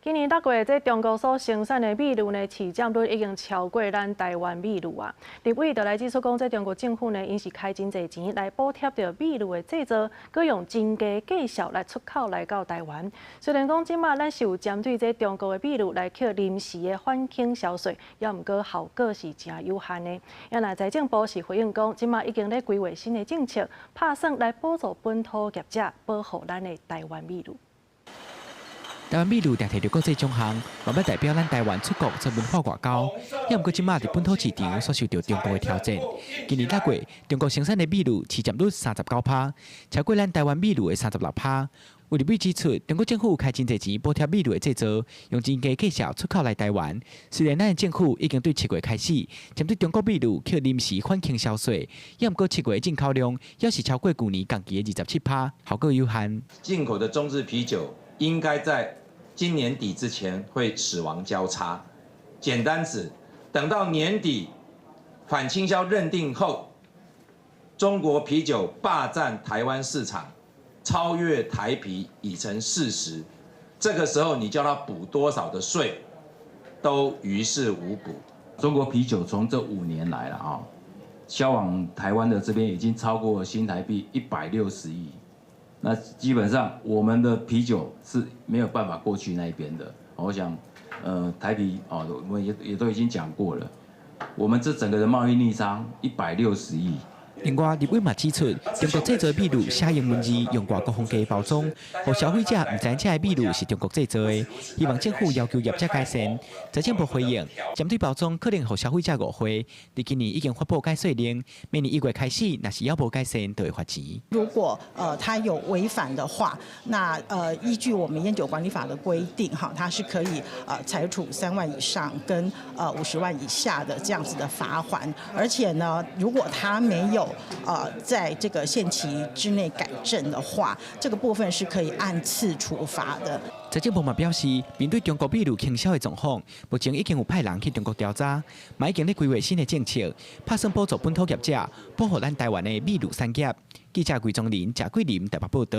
今年六月，這中國所生產的米露呢，市佔率已經超過咱台灣米露啊。立委就來指出講，這中國政府呢，𪜶是開真濟錢來補貼著米露的製造，閣用真低價數來出口來到台灣。雖然講這馬咱是有針對這中國的米露來課臨時的反傾銷稅，猶毋過效果是誠有限的。啊若財政部是回應講，這馬已經咧規劃新的政策，拍算來補助本土業者，保護咱的台灣米露。台灣米露定摕著國際獎項，嘛欲代表咱台灣出國做文化外交。猶毋過這馬佇本土市場所受著中國的挑戰。今年六月，中國生產的米露市佔率39%，超過咱台灣米露的36%。有立委指出，中國政府開真濟錢補貼米露的製造，用真低價數出口來台灣。雖然咱的政府已經對7月開始針對中國米露課臨時反傾銷稅，猶毋過7月的進口量猶是超過舊年同期的27%，效果有限。進口的中字啤酒應該在今年底之前會死亡交叉。簡單指，等到年底反傾銷認定後，中國啤酒霸佔台灣市場，超越台啤已成事實。這個時候你叫他補多少的稅，都於事無補。中國啤酒從這5年來了啊，銷往台灣的這邊已經超過新台幣160億。那基本上我們的啤酒是沒有辦法過去那邊的。我想，台啤哦，我們也都已經講過了，我們這整個的貿易逆差一百六十億。另外，立委嘛指出，中國製造米露寫英文字，用外國風格包裝，予消費者毋知影這个米露是中國製造的。希望政府要求業者改善。財政部回應，針對包裝可能予消費者誤會，佇今年已經發布改稅令，明年1月開始，若是猶無改善，就會罰錢。如果他有違反的話，那依據我們菸酒管理法的規定，哈，他是可以裁處3萬以上跟50萬以下的這樣子的罰鍰。而且呢，如果他沒有在這個限期之內改正的話，這個部分是可以按次處罰的。財政部嘛表示，面對中國米露傾銷的狀況，目前已經有派人去中國調查，嘛已經咧規劃新的政策，拍算補助本土業者，保護咱台灣的米露產業。記者魏宗林、賈桂林台北報道。